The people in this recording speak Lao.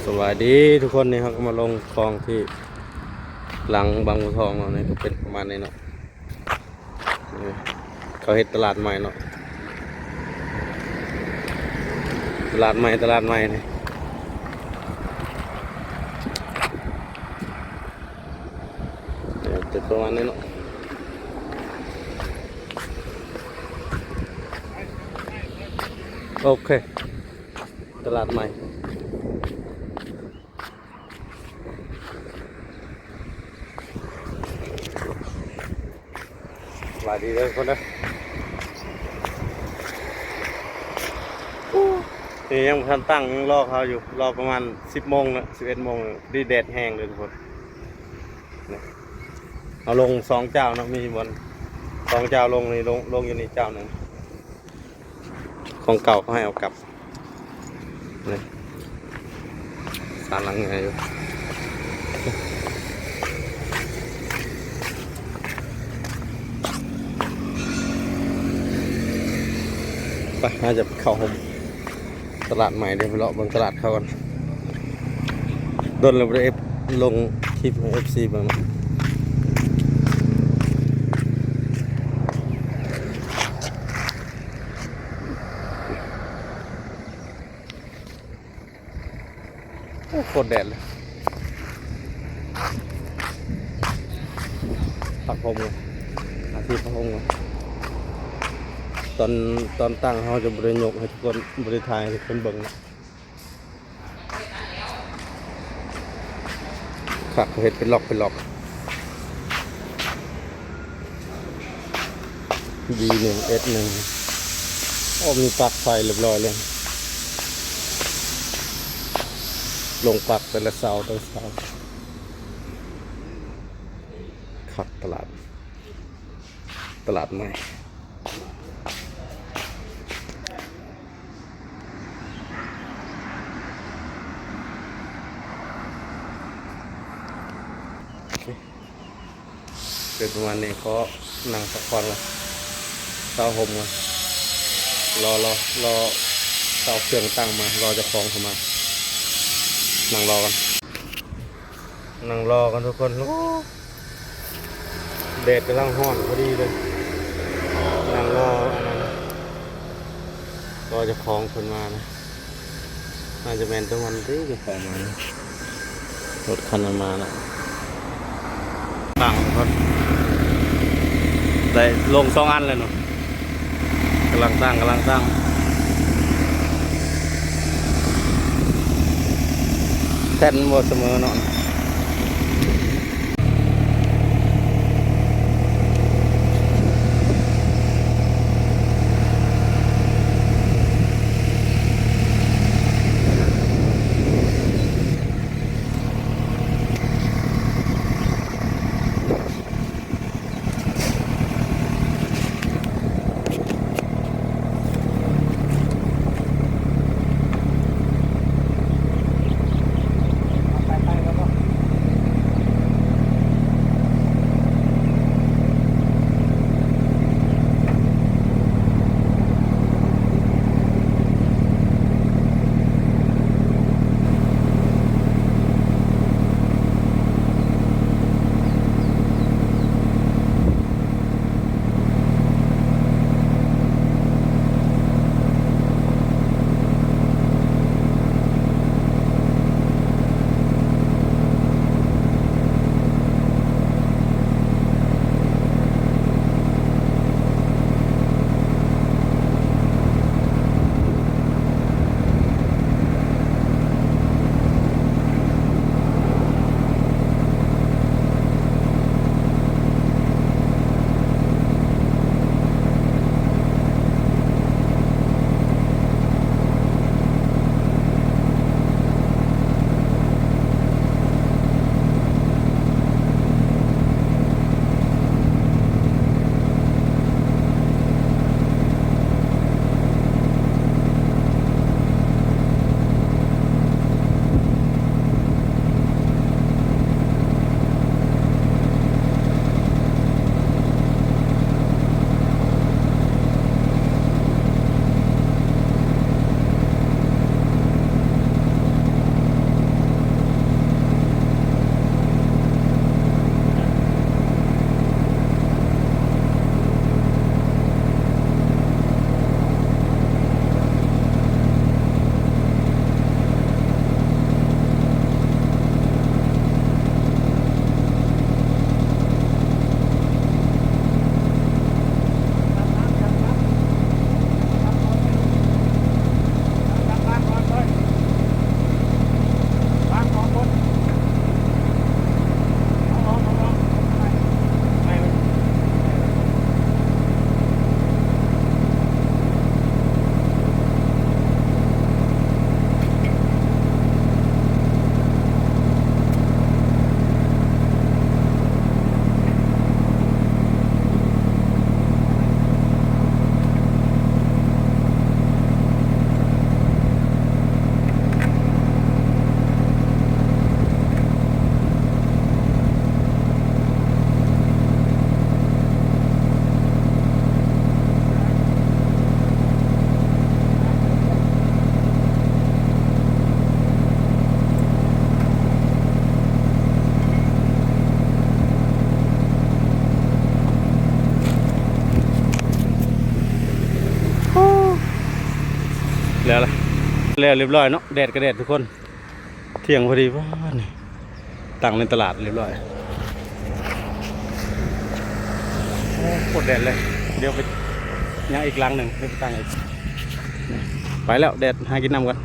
ສະບາຍດີທຸກຄົນ, ນີ້ເຮົາກໍມາລົງຂອງທີ່ຫຼັງບາງບົວທອງເນາະ. ນີ້ກໍເປັນປະມານນີ້ເນາະ, ນີ້ເຂົາເຮັດຕະຫຼາດໃໝ່ເນາະ, ຕະຫຼາດໃໝ່ ຕະຫຼາດໃໝ່ນີ້ ເປັນປະມານນີ້ເນາະ. ໂອເຄ ຕະຫຼາດໃໝ່ ສະບາຍດີເດີທຸກຄົນເດີ. ນີ້ຍັງບໍ່ທັນຕັ້ງ, ຍັງລໍເຂົາຢູ່, ລໍປະມານສິບໂມງນະ ສິບເອັດໂມງນະ. ດີແດດແຮງເດີທຸກຄົນ. ນີ້ເຮົາລົງສອງເຈົ້າເນາະ, ມີບ່ອນສອງເຈົ້າລົງນີ້, ລົງ ລົງຢູ່ນີ້ເຈົ້າໜຶ່ງ. ຂອງເກົ່າເຂົາໃຫ້ເອົາກັບ. ນີ້ ສານຫຼັງໃຫຍ່ຢູ່. ໄປ ເຮົາຈະເຂົ້າຮ່ວມຕະຫຼາດໃໝ່ເດີ, ໄປເລາະເບິ່ງຕະຫຼາດເຂົາກ່ອນ. ດົນແລ້ວບໍ່ໄດ້ເອັບ ລົງຄລິບໃຫ້ເອັບຊີເບິ່ງເນາະ. ໂອ້ ໂຄດແດດເລີຍ. ພັກຫົ່ມກ່ອນ ຫາທີ່ພັກຫົ່ມກ່ອນ. ຕອນ ຕອນຕັ້ງເຮົາຈະບໍ່ໄດ້ຍົກໃຫ້ທຸກຄົນ ບໍ່ໄດ້ຖ່າຍໃຫ້ທຸກຄົນເບິ່ງເນາະ. ຄັກ ເຂົາເຮັດເປັນລັອກເປັນລັອກ. ບີໜຶ່ງ ເອັສໜຶ່ງ. ໂອ້ ມີປລັກໄຟຮຽບຮ້ອຍເລີຍ, ລົງປລັກແຕ່ລະເສົາ ແຕ່ລະເສົາ. ຄັກ ຕະຫຼາດ ຕະຫຼາດໃໝ່. ເປັນປະມານນີ້, ຂໍນັ່ງພັກຜ່ອນກ່ອນ ເຊົາຮົ່ມກ່ອນ. ລໍ ລໍ ລໍເຊົາເຄື່ອງຕັ້ງມາ, ລໍເຈົ້າຂອງເຂົ້າມາ. ນັ່ງລໍກ່ອນ ນັ່ງລໍກ່ອນທຸກຄົນ. ໂອ້ ແດດກຳລັງຮ້ອນພໍດີເລີຍ. ນັ່ງລໍອັນນັ້ນ ລໍເຈົ້າຂອງເພິ່ນມານະ. ໜ້າຈະແມ່ນຕະວັນຕິ ເຈົ້າຂອງມານະ. ລົດຄັນນັ້ນມາລະ. ຕັ້ງກ່ອນ ໄດ້ລົງສອງອັນແລ້ວເນາະ. ກຳລັງຕັ້ງ ກຳລັງຕັ້ງ. ແທ່ນບໍ່ສະເໝີເນາະ. แล้วเรียบร้อยเนาะ แดดก็แดดทุกคน เที่ยงพอดี ว้า นี่ตั้งในตลาดเรียบร้อย โอ้ โคตรแดดเลย เดี๋ยวไปยังอีกหลังหนึ่ง เดี๋ยวไปตั้งอีก ไปแล้ว แดด หากินน้ำก่อน